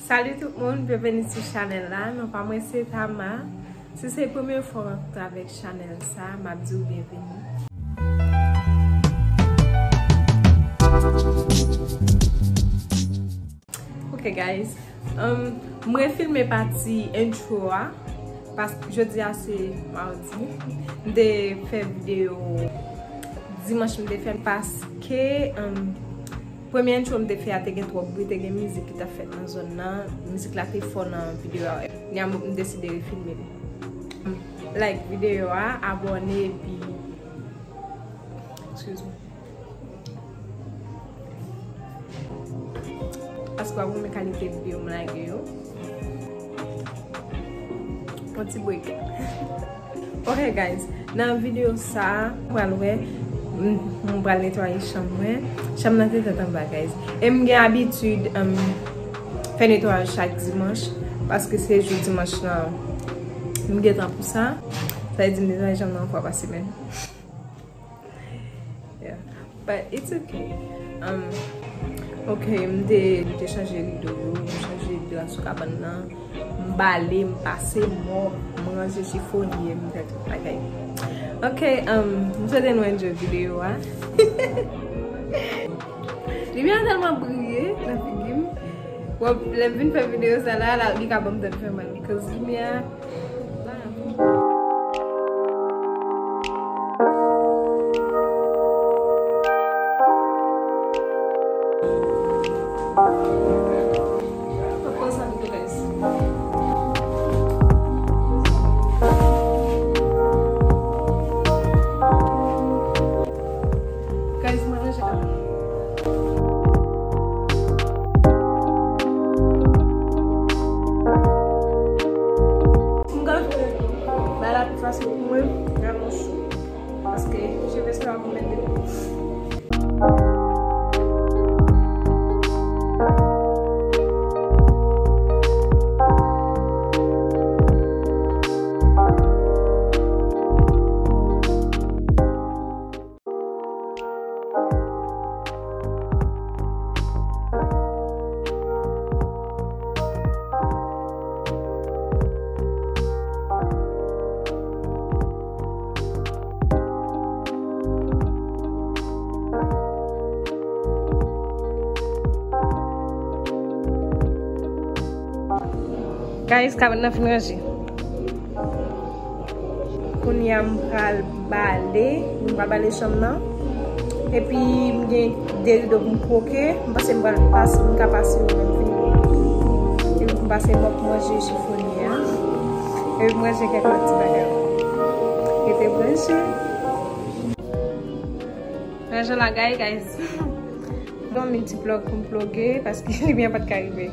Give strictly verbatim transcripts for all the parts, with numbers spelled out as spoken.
Salut tout moun, byenveni sou chanèl la. Non pa mwen se Tama. Si se premye fwa w rankontre avèk chanèl sa, m ap di w byenveni. Ok guys, um, mwen filme pati intro a, paske jodi a se mardi. M te fè videyo dimanch, m te fè paske, um, premye intro m te fè a te gen twòp bri, te gen mizik ki t ap fèt nan zòn nan, mizik la te fò nan videyo a. Kounye a m deside refilme li. Like videyo a, abòne, epi, excuse me. Paske w ap renmen kalite videyo m lage yo. Yon ti break. Ok guys, nan videyo sa a, w pral wè, m, m pral netwaye chanm mwen. Chanm nan te tèt anba guys. E m gen abitid, um, fè netwayaj chak dimanch, paske se jou dimanch lan m gen tan pou sa. Sa vle di m netwaye chanm nan yon fwa pa semèn. Yeah. But it's okay. Um, ok, m te, m te chanje rido yo, m chanje dra sou kabann nan, m bale, m pase mòp, m ranje chifonye, m fè tout bagay. Ok, um, m swete nou enjoy videyo a. Limyè a tèlman briye nan figi m. Bon, lè m vin fè videyo sa la, la, li ka ban m tèt fè mal, because limyè a Guys, mwen ranje kabann. M ka fè bagay la pi fasil pou mwen, nan yon sou. Paske cheve sa yo pou mete. Guys, kabann nan fin ranje. Kounye a m pral bale, m pral bale chanm nan. Epi m gen de rido pou m kwoke, m panse m pral pase, m ka pase yo menm fini. Epi m pase mòp, m ranje chifonye a. Epi m ranje kèk lòt ti bagay. Rete branche. Ranje lagay, guys. Bon, m gen ti plòg pou m ploge, paske limyè pa t ka rive.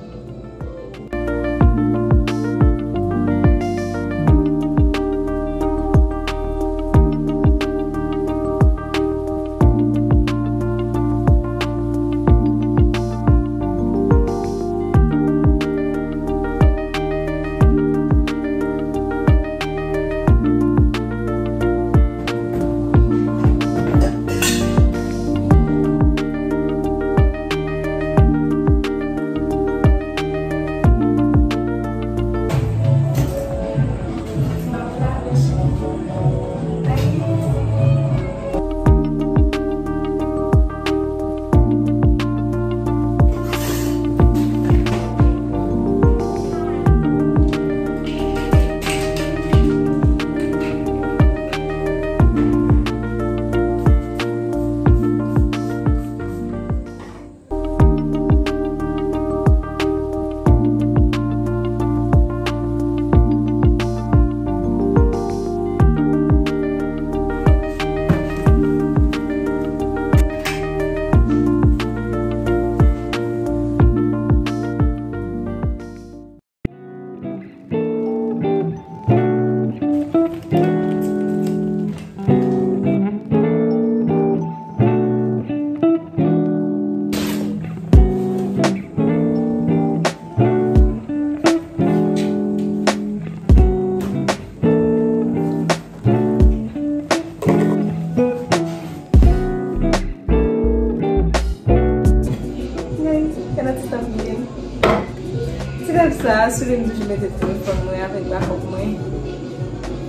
Sa, sou li m toujou mete telefòn mwen avèk bakòp mwen.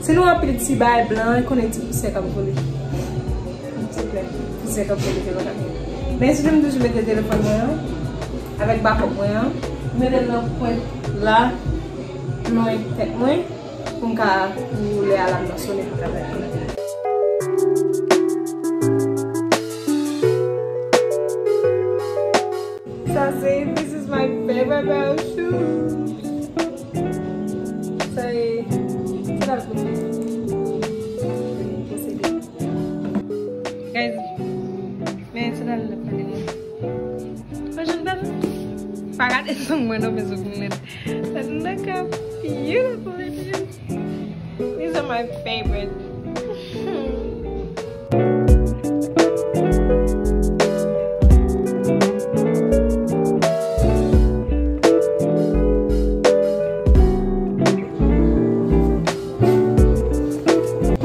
Si nou anpil ti bagay blan, konnen ti pousyè k ap vole. Silvouplè, pousyè k ap vole, se pa ka. Men sou li m toujou mete telefòn mwen an, avèk bakòp mwen an. M mete l nan pwent la, lwen tèt mwen. Pou m ka, pou lè alam nan sonnen, pou m ka bay. Sa se, this is my favorite pair of shoes. Sa e, se la pou mwen posede. Guys, men se la pou mwen. Mwen jwenn bèl. Pa gade zong mwen non, men zong mwen lèd. But look how beautiful it is. These are my favorite.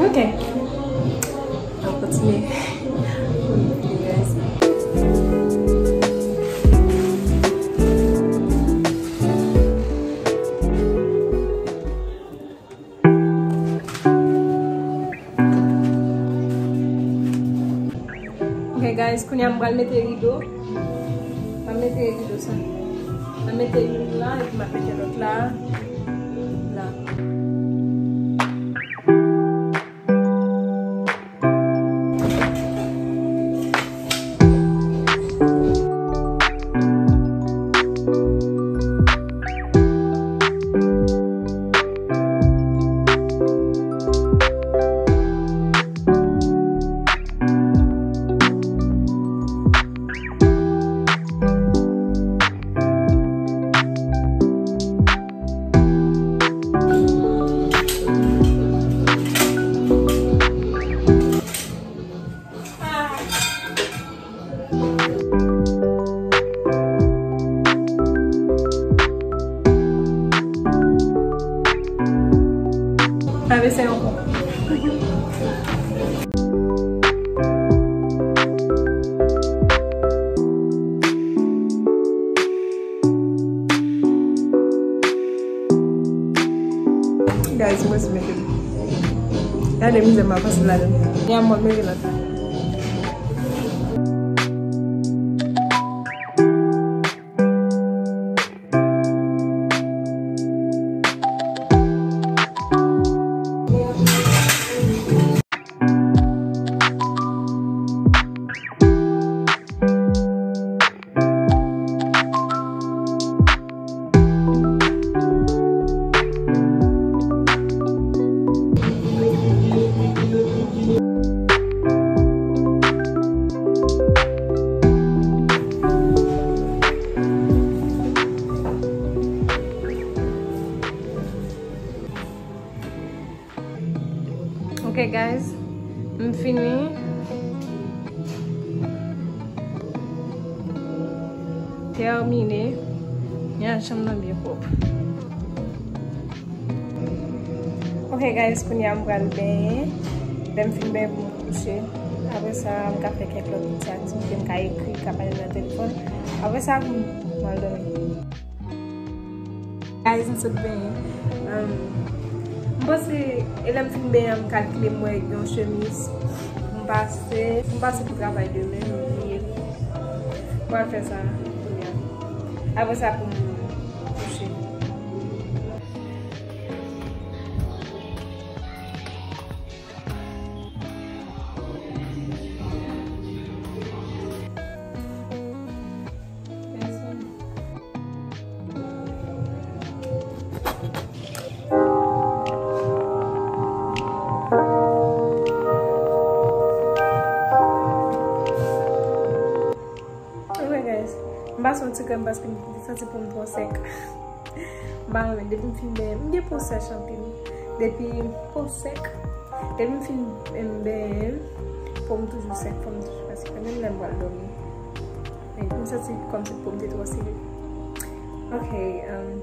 Ok. An kontinye. Ok guys, kounye a m pral mete rido. M ap mete rido sa. M ap mete youn la, epi m ap mete lòt la. La. Travèse ankò. Guys, mwen sou mete m. Gade mizè m ap pase ladan. Gen mwen mete lòt la. Ok guys, m fini. Tèmine. Ya, chanm nan byen pwòp. Ok guys, kounye a m pral benyen. Lè m fin benyen pou m kouche. Apre sa, m ka fè kèk lòt ti aktivite, m ka ekri, m ka pale nan telefòn. Apre sa, m al dòmi. Guys, m sot benyen. Um, m panse, e lè m fin benyen, m kalkile m wè yon chemiz pou m pase, pou m pase pou travay demen, m bliye l. M pral fè sa kounye a. Apre sa, pou m kouche. Anyway, guys, m pase yon ti krèm paske m santi po m twò sèk. M pa renmen, depi m fin benyen, m gen po sèch anpil. Depi po sèk, depi m fin, em, benyen, po m toujou sèk, po m toujou fatige, menm lè m pral dòmi. Men m santi kòmsi po m te twò sere. Ok, em,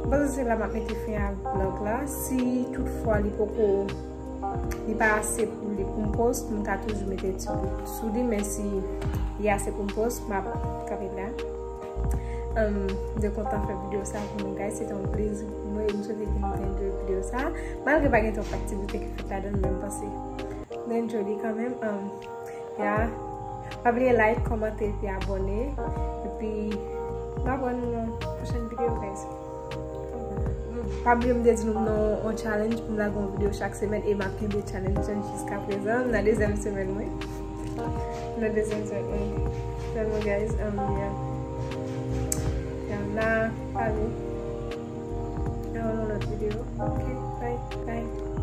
m panse se la m ap mete fen a vlog la. Si toutfwa li poko li pa ase pou li pou m post, m ka toujou mete ti bout sou li, men si li ase pou m post, m ap kanpe la. Um, m te kontan fè videyo sa pou nou, guys. Se te yon plezi pou mwen. M swete ke nou te enjoy videyo sa. Malgre pa gen twòp aktivite ki fèt ladan l, men m panse nou enjoy li kanmenm. Um, yeah. Pa bliye like, kòmante, epi abòne. Epi, m ap wè nou nan pwochèn videyo, guys. Pa bliye m te di nou nan yon challenge pou m lage yon videyo chak semèn e m ap kenbe challenge lan jiska prezan. M nan dezyèm semèn mwen. M nan dezyèm semèn mwen. Sèlman, guys, um, yeah. Yeah, m nan pale. Nan yon lòt videyo. Ok, bye, bye.